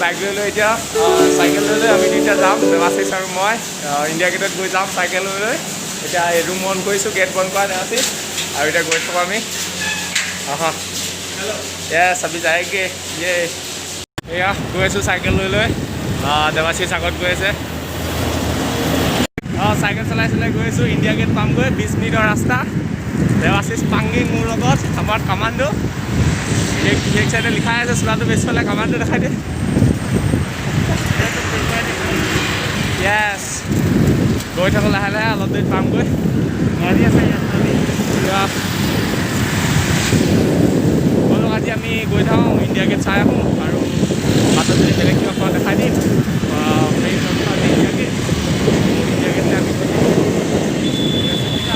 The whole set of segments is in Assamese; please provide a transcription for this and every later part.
বাইক লৈ লৈ এতিয়া চাইকেল লৈ লৈ আমি দুইটা যাম, দেৱাশিষ আৰু মই। ইণ্ডিয়া গেটত গৈ যাম চাইকেল লৈ লৈ। এতিয়া এই ৰুম বন্ধ কৰিছোঁ, গেট বন্ধ কৰা দেৱাশিষ, আৰু এতিয়া গৈ থাকোঁ আমি। আহা, য়েছ, আমি যায়গে। ইয়ে, এয়া গৈ আছোঁ চাইকেল লৈ লৈ। দেৱাশিষ আগত গৈ আছে। অঁ, চাইকেল চলাই চলাই গৈ আছোঁ, ইণ্ডিয়া গেট পামগৈ, 20 মিনিটৰ ৰাস্তা। দেৱাশিষ পাংগিং মোৰ লগত, আমাৰ কামাণ্ডো। এক চাইডে লিখাই আছে, চোলাটো বেছি ফালে কামাণ্ডো দেখাই দিয়ে। য়েছ, গৈ থাকোঁ লাহে লাহে, অলপ দেৰি পামগৈ। গাড়ী আছে ইয়াত নদী। এতিয়া ব'লক, আজি আমি গৈ থাকোঁ, ইণ্ডিয়া গেট চাই আহোঁ আৰু বাটত যদি বেলেগ কিবা পাওঁ দেখাই দিম। মেইন লক্ষ্য আজি ইণ্ডিয়া গেট। ইণ্ডিয়া গেটলৈ আমি গৈ থাকোঁ। গৈ আছোঁ এতিয়া।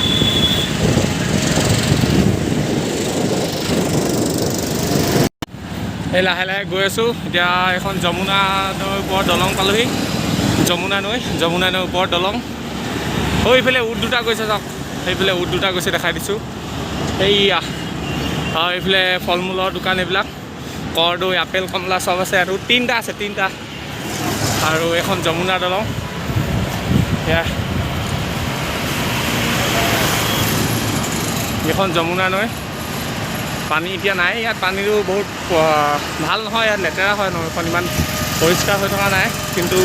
এই লাহে লাহে গৈ আছোঁ। এতিয়া এখন যমুনা নৈৰ ওপৰত দলং পালোহি। যমুনা নৈ, যমুনা নৈৰ ওপৰত দলং। ঐ, এইফালে উট দুটা গৈছে, চাওক, সেইফালে উট দুটা গৈছে, দেখাই দিছোঁ। এইয়া, আৰু এইফালে ফল মূলৰ দোকান, এইবিলাক কৰদৈ, আপেল, কমলা চব আছে। আৰু তিনিটা আছে, তিনিটা। আৰু এইখন যমুনা দলং। এয়া এইখন যমুনা নৈ। পানী এতিয়া নাই ইয়াত, পানীটো বহুত ভাল নহয়, ইয়াত লেতেৰা হয়। নৈখন ইমান পৰিষ্কাৰ হৈ থকা নাই, কিন্তু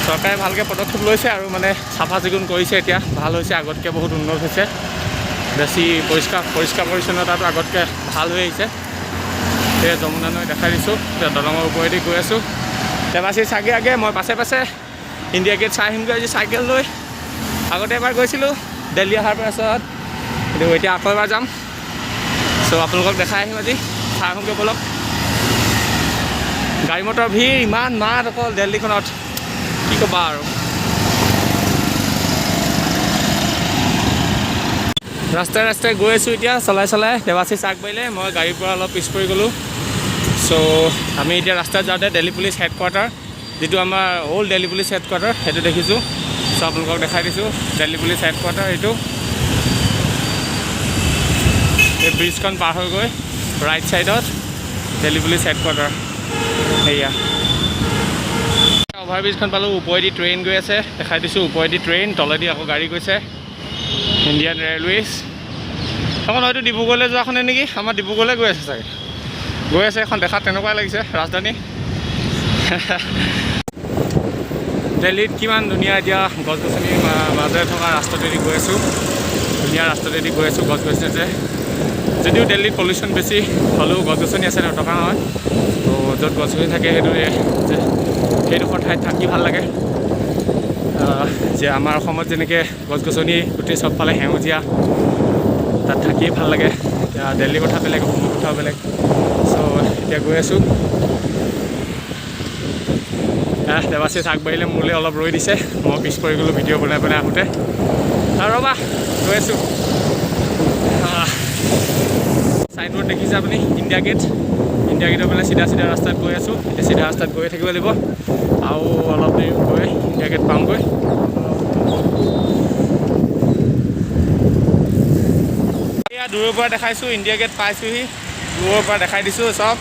চৰকাৰে ভালকৈ পদক্ষেপ লৈছে আৰু মানে চাফা চিকুণ কৰিছে। এতিয়া ভাল হৈছে, আগতকৈ বহুত উন্নত হৈছে। বেছি পৰিষ্কাৰ পৰিষ্কাৰ পৰিচ্ছন্নতাটো আগতকৈ ভাল হৈ আহিছে। সেয়া যমুনা নৈ দেখাই দিছোঁ। এতিয়া দলঙৰ ওপৰেদি গৈ আছোঁ। দেৱাশিষ আগে আগে, মই পাছে পাছে। ইণ্ডিয়া গেট চাই আহিমগৈ আজি চাইকেল লৈ। আগতে এবাৰ গৈছিলোঁ দিল্লী অহাৰ পাছত, কিন্তু এতিয়া আকৌ এবাৰ যাম। চ' আপোনালোকক দেখাই আহিম, আজি চাই আহোঁগৈ ব'লক। গাড়ী মটৰ ভিৰ, ইমান মাত অকল দিল্লীখনত, কি ক'বা আৰু। ৰাস্তাই ৰাস্তাই গৈ আছোঁ এতিয়া চলাই চলাই। দেৱাশিষ আগবাঢ়িলে, মই গাড়ীৰ পৰা অলপ পিছ পৰি গ'লোঁ। চ' আমি এতিয়া ৰাস্তাত যাওঁতে দিল্লী পুলিচ হেডকোৱাৰ্টাৰ, যিটো আমাৰ অ'ল্ড দিল্লী পুলিচ হেডকোৱাৰ্টাৰ, সেইটো দেখিছোঁ। চ' আপোনালোকক দেখাই দিছোঁ দিল্লী পুলিচ হেডকোৱাৰ্টাৰ এইটো। এই ব্ৰিজখন পাৰ হৈ গৈ ৰাইট ছাইডত দিল্লী পুলিচ হেডকোৱাৰ্টাৰ। সেয়া অভাৰ ব্ৰিজখন পালোঁ। ওপৰেদি ট্ৰেইন গৈ আছে, দেখাই দিছোঁ। ওপৰেদি ট্ৰেইন, তলেদি আকৌ গাড়ী গৈছে, ইণ্ডিয়ান ৰেলৱেজ। এখন হয়তো ডিব্ৰুগড়লৈ যোৱাখনে নেকি? আমাৰ ডিব্ৰুগড়লৈ গৈ আছে চাগে, গৈ আছে এখন, দেখাত তেনেকুৱাই লাগিছে। ৰাজধানী দিল্লীত কিমান ধুনীয়া। এতিয়া গছ গছনিৰ মাজেৰে থকা ৰাস্তাটোৱেদি গৈ আছোঁ, ধুনীয়া ৰাস্তাটোৱেদি গৈ আছোঁ। গছ গছনি আছে যদিও দিল্লীত পলিউশ্যন বেছি, হ'লেও গছ গছনি আছে, নথকা নহয়। তো য'ত গছ গছনি থাকে, সেইটো যে সেইডোখৰ ঠাইত থাকি ভাল লাগে। যে আমাৰ অসমত যেনেকৈ গছ গছনি গোটেই চবফালে সেউজীয়া, তাত থাকিয়ে ভাল লাগে। এতিয়া দিল্লীৰ কথা বেলেগ, অসমৰ কথাও বেলেগ। চ' এতিয়া গৈ আছোঁ। দেৱাশিষ আগবাঢ়িলে, মোলৈ অলপ ৰৈ দিছে। মই পিছ পৰি গ'লোঁ ভিডিঅ' বনাই বনাই আহোঁতে। আৰু ৰ'বা, গৈ আছোঁ। চাইনবোৰ্ড দেখিছে আপুনি, ইণ্ডিয়া গেট। ইণ্ডিয়া গেটৰ ফালে চিধা চিধা ৰাস্তাত গৈ আছোঁ। এতিয়া চিধা ৰাস্তাত গৈ থাকিব লাগিব আৰু অলপ দেৰি গৈ ইণ্ডিয়া গেট পামগৈ। এয়া দূৰৰ পৰা দেখাইছোঁ, ইণ্ডিয়া গেট পাইছোঁহি। দূৰৰ পৰা দেখাই দিছোঁ চব।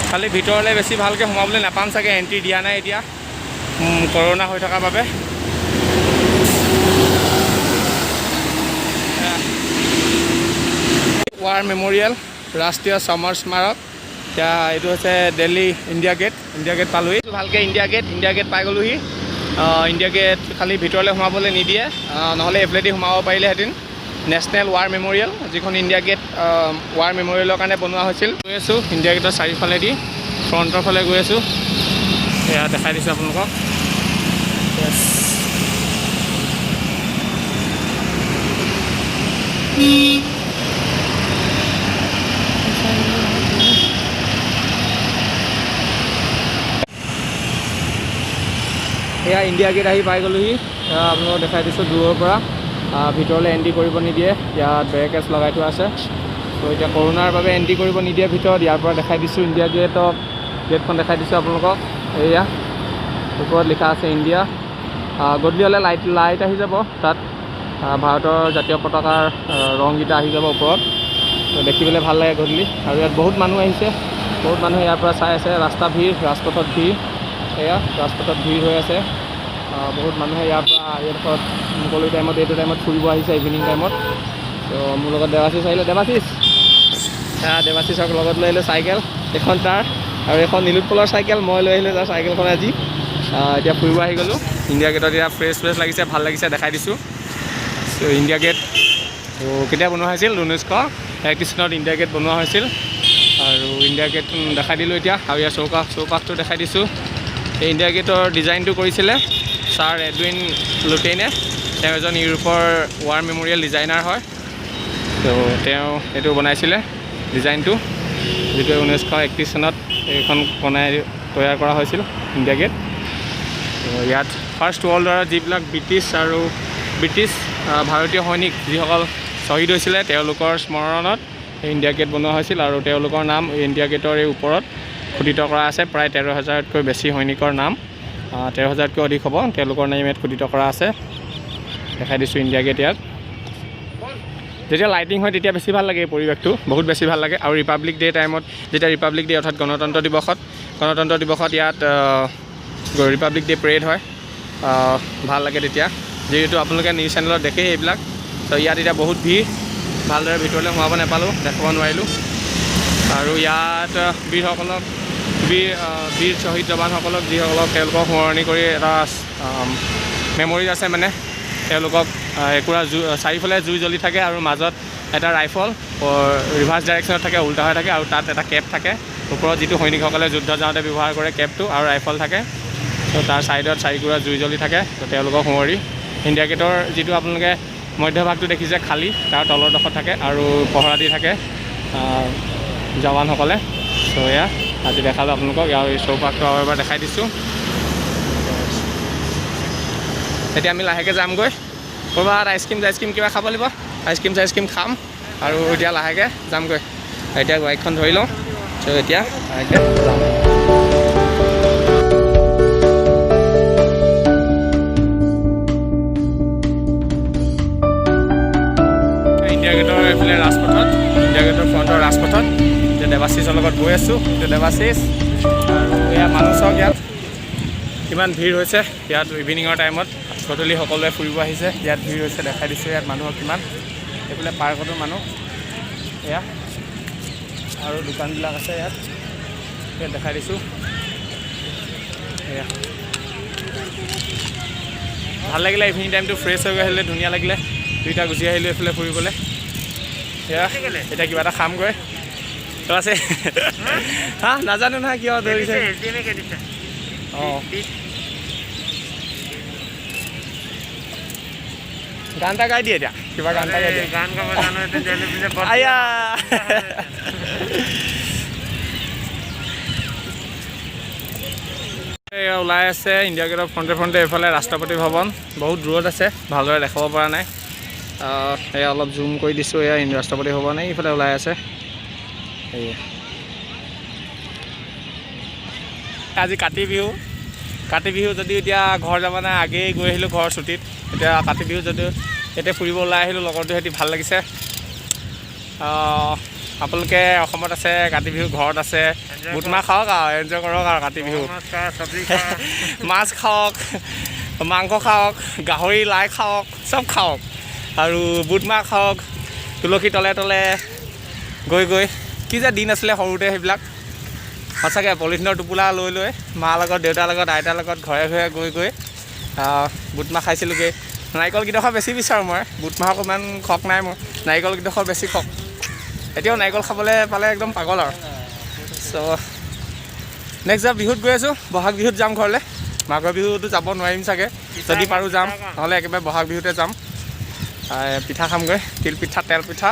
খালি ভিতৰলৈ বেছি ভালকৈ সোমাবলৈ নাপাম চাগে, এণ্ট্ৰি দিয়া নাই এতিয়া কৰোণা হৈ থকাৰ বাবে। ৱাৰ মেম'ৰিয়েল, ৰাষ্ট্ৰীয় সমৰ স্মাৰক। এতিয়া এইটো হৈছে Delhi India gate. India gate পালোহি ভালকৈ। ইণ্ডিয়া গেট, ইণ্ডিয়া গেট পাই গ'লোহি। ইণ্ডিয়া গেট খালি ভিতৰলৈ সোমাবলৈ নিদিয়ে, নহ'লে এইফালেদি সোমাব পাৰিলেহেঁতেন। নেশ্যনেল ৱাৰ মেম'ৰিয়েল, যিখন ইণ্ডিয়া গেট ৱাৰ মেম'ৰিয়েলৰ কাৰণে বনোৱা হৈছিল। গৈ আছোঁ ইণ্ডিয়া গেটৰ চাৰিওফালেদি, ফ্ৰণ্টৰ ফালে গৈ আছোঁ। সেয়া দেখাই দিছোঁ আপোনালোকক। Yes. এয়া ইণ্ডিয়া গেট আহি পাই গ'লোহি। এয়া আপোনালোকক দেখাই দিছোঁ দূৰৰ পৰা। ভিতৰলৈ এণ্ট্ৰি কৰিব নিদিয়ে, ইয়াত বেৰিকেডছ লগাই থোৱা আছে। ত' এতিয়া কৰোণাৰ বাবে এণ্ট্ৰি কৰিব নিদিয়ে ভিতৰত। ইয়াৰ পৰা দেখাই দিছোঁ ইণ্ডিয়া গেটক, গেটখন দেখাই দিছোঁ আপোনালোকক। এয়া ওপৰত লিখা আছে ইণ্ডিয়া। গধূলি হ'লে লাইট লাইট আহি যাব তাত, ভাৰতৰ জাতীয় পতাকাৰ ৰংকেইটা আহি যাব ওপৰত। ত' দেখিবলৈ ভাল লাগে গধূলি। আৰু ইয়াত বহুত মানুহ আহিছে। বহুত মানুহে ইয়াৰ পৰা চাই আছে। ৰাস্তা ভিৰ, ৰাজপথত ভিৰ, এয়া ৰাজপথত ভিৰ হৈ আছে। বহুত মানুহে ইয়াৰ পৰা এইডোখৰত মুকলি টাইমত, এইটো টাইমত ফুৰিব আহিছে, ইভিনিং টাইমত। ত' মোৰ লগত দেৱাশিষ আহিলে। দেৱাশিষ, দেৱাশিষক লগত লৈ আহিলোঁ চাইকেল এখন তাৰ, আৰু এখন নীলোৎপলৰ চাইকেল মই লৈ আহিলোঁ তাৰ চাইকেলখন আজি। এতিয়া ফুৰিব আহি গ'লোঁ ইণ্ডিয়া গেটত। এতিয়া ফ্ৰেছ ফ্ৰেছ লাগিছে, ভাল লাগিছে, দেখাই দিছোঁ। চ' ইণ্ডিয়া গেট কেতিয়া বনোৱা হৈছিল? 1931 চনত ইণ্ডিয়া গেট বনোৱা হৈছিল। আৰু ইণ্ডিয়া গেট দেখাই দিলোঁ এতিয়া, আৰু ইয়াৰ চৌপাশটো দেখাই দিছোঁ। এই ইণ্ডিয়া গেটৰ ডিজাইনটো কৰিছিলে ছাৰ এডুইন লুটেইনে। তেওঁ এজন ইউৰোপৰ ৱাৰ মেম'ৰিয়েল ডিজাইনাৰ হয়। ত' তেওঁ এইটো বনাইছিলে ডিজাইনটো, যিটো 1931 চনত এইখন বনাই তৈয়াৰ কৰা হৈছিল ইণ্ডিয়া গেট। ত' ইয়াত ফাৰ্ষ্ট ৱৰ্ল্ড ৱাৰত যিবিলাক ব্ৰিটিছ আৰু ব্ৰিটিছ ভাৰতীয় সৈনিক যিসকল শ্বহীদ হৈছিলে, তেওঁলোকৰ স্মৰণত এই ইণ্ডিয়া গেট বনোৱা হৈছিল আৰু তেওঁলোকৰ নাম ইণ্ডিয়া গেটৰ এই ওপৰত খোদিত কৰা আছে। প্ৰায় 13 হাজাৰতকৈ বেছি সৈনিকৰ নাম, 13 হাজাৰতকৈ অধিক হ'ব, তেওঁলোকৰ নাম ইয়াত খোদিত কৰা আছে। দেখাই দিছোঁ ইণ্ডিয়া গেট। ইয়াত যেতিয়া লাইটিং হয়, তেতিয়া বেছি ভাল লাগে, এই পৰিৱেশটো বহুত বেছি ভাল লাগে। আৰু ৰিপাব্লিক ডে টাইমত, যেতিয়া ৰিপাব্লিক ডে অৰ্থাৎ গণতন্ত্ৰ দিৱসত ইয়াত ৰিপাব্লিক ডে পেৰেড হয়, ভাল লাগে তেতিয়া। যিহেতু আপোনালোকে নিউজ চেনেলত দেখেই এইবিলাক। ত' ইয়াত এতিয়া বহুত ভিৰ, ভালদৰে ভিতৰলৈ সোমাব নাপালোঁ, দেখাব নোৱাৰিলোঁ। আৰু ইয়াত বীৰসকলক, বীৰ বীৰ শ্বহীদ জৱানসকলক, যিসকলক তেওঁলোকক সোঁৱৰণি কৰি এটা মেমৰিজ আছে, মানে তেওঁলোকক একুৰা জুই, চাৰিওফালে জুই জ্বলি থাকে আৰু মাজত এটা ৰাইফল ৰিভাৰ্ছ ডাইৰেকশ্যনত থাকে, উল্টা হৈ থাকে আৰু তাত এটা কেপ থাকে ওপৰত, যিটো সৈনিকসকলে যুদ্ধ যাওঁতে ব্যৱহাৰ কৰে, কেপটো আৰু ৰাইফল থাকে। ত' তাৰ ছাইডত চাৰিকুৰা জুই জ্বলি থাকে। ত' তেওঁলোকক সোঁৱৰি ইণ্ডিয়া গেটৰ যিটো আপোনালোকে মধ্যভাগটো দেখিছে খালী, তাৰ তলৰ ডোখৰত থাকে আৰু পহৰা দি থাকে জৱানসকলে। চ' এয়া আজি দেখালোঁ আপোনালোকক। ইয়াৰ এই চৌপাশটো আৰু এবাৰ দেখাই দিছোঁ। এতিয়া আমি লাহেকৈ যামগৈ, ক'ৰবাত আইচক্ৰীম চাইচক্ৰীম কিবা খাব লাগিব, আইচক্ৰীম চাইচক্ৰীম খাম আৰু এতিয়া লাহেকৈ যামগৈ। এতিয়া বাইকখন ধৰি লওঁ। চ' এতিয়া লাহেকৈ যাম। ইণ্ডিয়া গেটৰ এইফালে ৰাজপথত, ইণ্ডিয়া গেটৰ ফ্ৰণ্টৰ ৰাজপথত এতিয়া দেৱাশিষৰ লগত গৈ আছোঁ। এতিয়া দেৱাশিষ আৰু এয়া মানুহ চাওক, ইয়াত কিমান ভিৰ হৈছে। ইয়াত ইভিনিঙৰ টাইমত গধূলি সকলোৱে ফুৰিব আহিছে। ইয়াত ভিৰ হৈছে, দেখাই দিছোঁ ইয়াত মানুহৰ কিমান। এইফালে পাৰ্কতো মানুহ। এয়া আৰু দোকানবিলাক আছে ইয়াত, ইয়াত দেখাই দিছোঁ। এয়া ভাল লাগিলে, ইভিনিং টাইমটো ফ্ৰেছ হৈ আহিলে, ধুনীয়া লাগিলে। দুইটা গুচি আহিলোঁ এইফালে ফুৰিবলৈ। এয়া এতিয়া কিবা এটা খামগৈ। তো আছে হা, নাজানো নহয় কিয় ধৰিছে। অঁ, গান এটা গাই দিয়ে এতিয়া, কিবা গান এটা গাই দিয়ে। গান গাব জানো এতিয়া। আয়া। এয়া ওলাই আছে ইণ্ডিয়া গেটৰ ফ্ৰণ্টে ফ্ৰণ্টে। এইফালে ৰাষ্ট্ৰপতি ভৱন বহুত দূৰত আছে, ভালদৰে দেখাব পৰা নাই। এয়া অলপ জুম কৰি দিছোঁ। এয়া ৰাষ্ট্ৰপতি ভৱন এইফালে ওলাই আছে। এয়া আজি কাতি বিহু। কাতি বিহু যদিও এতিয়া ঘৰ যাব নাই, আগেয়ে গৈ আহিলোঁ ঘৰৰ ছুটীত। এতিয়া কাতি বিহু যদিও এতিয়া ফুৰিব ওলাই আহিলোঁ লগৰটোৰ সৈতে, ভাল লাগিছে। আপোনালোকে অসমত আছে, কাতি বিহু ঘৰত আছে, বুটমাহ খাওক আৰু এনজয় কৰক আৰু কাতি বিহু। মাছ খা, চব্জি খা। মাছ খাওক, মাংস খাওক, গাহৰি লাই খাওক, চব খাওক আৰু বুটমাহ খাওক তুলসী তলে তলে গৈ গৈ। কি যে দিন আছিলে সৰুতে সেইবিলাক সঁচাকৈ। পলিথিনৰ টোপোলা লৈ লৈ মাৰ লগত, দেউতাৰ লগত, আইতাৰ লগত ঘৰে ঘৰে গৈ গৈ বুটমাহ খাইছিলোঁগৈ। নাৰিকল কেইডোখৰ বেছি বিচাৰোঁ মই, বুটমাহক ইমান খক নাই মোৰ, নাৰিকল কেইডোখৰ বেছি খক। এতিয়াও নাৰিকল খাবলৈ পালে একদম পাগল আৰু। চ' নেক্সট বিহুত গৈ আছোঁ, বহাগ বিহুত যাম ঘৰলৈ। মাঘৰ বিহুতো যাব নোৱাৰিম চাগে, যদি পাৰোঁ যাম, নহ'লে একেবাৰে বহাগ বিহুতে যাম। পিঠা খামগৈ, তিল পিঠা, তেল পিঠা,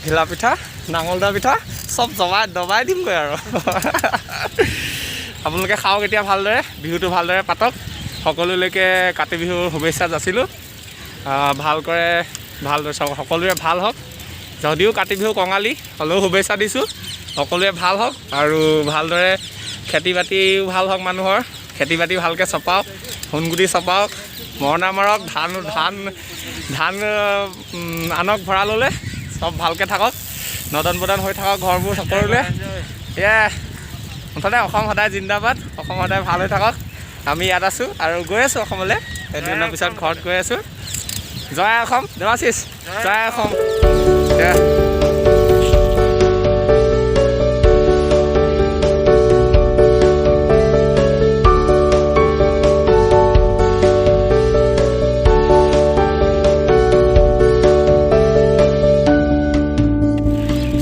ঘিলা পিঠা, নাঙলদা পিঠা, চব জমাই দবাই দিমগৈ। আৰু আপোনালোকে খাওক এতিয়া ভালদৰে, বিহুটো ভালদৰে পাতক। সকলোলৈকে কাতি বিহুৰ শুভেচ্ছা যাচিলোঁ। ভালকৰে ভালদৰে চাওক, সকলোৰে ভাল হওক। যদিও কাতি বিহু কঙালী হ'লেও শুভেচ্ছা দিছোঁ, সকলোৱে ভাল হওক আৰু ভালদৰে খেতি বাতিও ভাল হওক, মানুহৰ খেতি বাতি ভালকৈ চপাওক, সোণগুটি চপাওক, মৰণা মাৰক, ধান ধান ধান আনক ভঁৰাললৈ, চব ভালকৈ থাকক, নদন বদন হৈ থাকক ঘৰবোৰ সকলোৰে। এয়া। মুঠতে অসম সদায় জিন্দাবাদ, অসম সদায় ভাল হৈ থাকক। আমি ইয়াত আছোঁ আৰু গৈ আছোঁ অসমলৈ, এদিনৰ পিছত ঘৰত গৈ আছোঁ। জয় অসম, দেৱাশিষ, জয় অসম।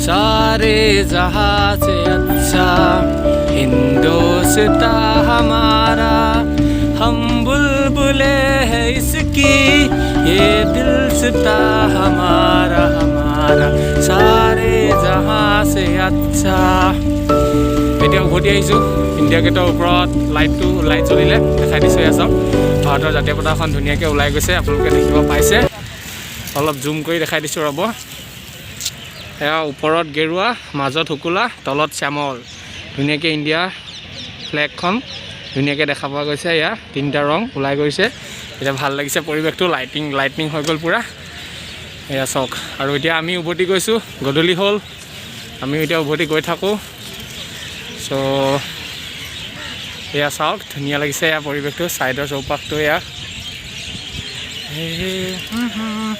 सारे जहाँ से अच्छा हिंदोस्तां हमारा, हम बुलबुले हैं इसकी, ये दिलसिता हमारा हमारा, सारे जहाँ से अच्छा। এতিয়া উভতি আহিছোঁ ইণ্ডিয়া গেটৰ ওপৰত লাইট জ্বলিলে, দেখাই দিছোঁ। এয়া চাওক, ভাৰতৰ জাতীয় পতাকাখন ধুনীয়াকৈ ওলাই গৈছে, আপোনালোকে দেখিব পাইছে। অলপ জুম কৰি দেখাই দিছোঁ, ৰ'ব। এয়া ওপৰত গেৰুৱা, মাজত শুকুলা, তলত শ্যামল। ধুনীয়াকৈ ইণ্ডিয়া ফ্লেগখন ধুনীয়াকৈ দেখা পোৱা গৈছে। এয়া তিনিটা ৰং ওলাই গৈছে। এতিয়া ভাল লাগিছে পৰিৱেশটো, লাইটিং হৈ গ'ল পূৰা। এয়া চাওক। আৰু এতিয়া আমি উভতি গৈছোঁ, গধূলি হ'ল, আমি এতিয়া উভতি গৈ থাকোঁ। চ' এয়া চাওক, ধুনীয়া লাগিছে এয়া পৰিৱেশটো, ছাইডৰ চৌপাশটো এয়া। এই, হুম, হুম।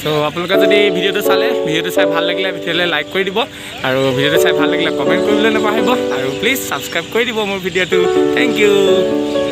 চ' আপোনালোকে যদি ভিডিঅ'টো চালে, ভিডিঅ'টো চাই ভাল লাগিলে ভিডিঅ'লৈ লাইক কৰি দিব আৰু ভিডিঅ'টো চাই ভাল লাগিলে কমেণ্ট কৰিবলৈ নাপাহৰিব আৰু প্লিজ ছাবস্ক্ৰাইব কৰি দিব মোৰ ভিডিঅ'টো। Thank U.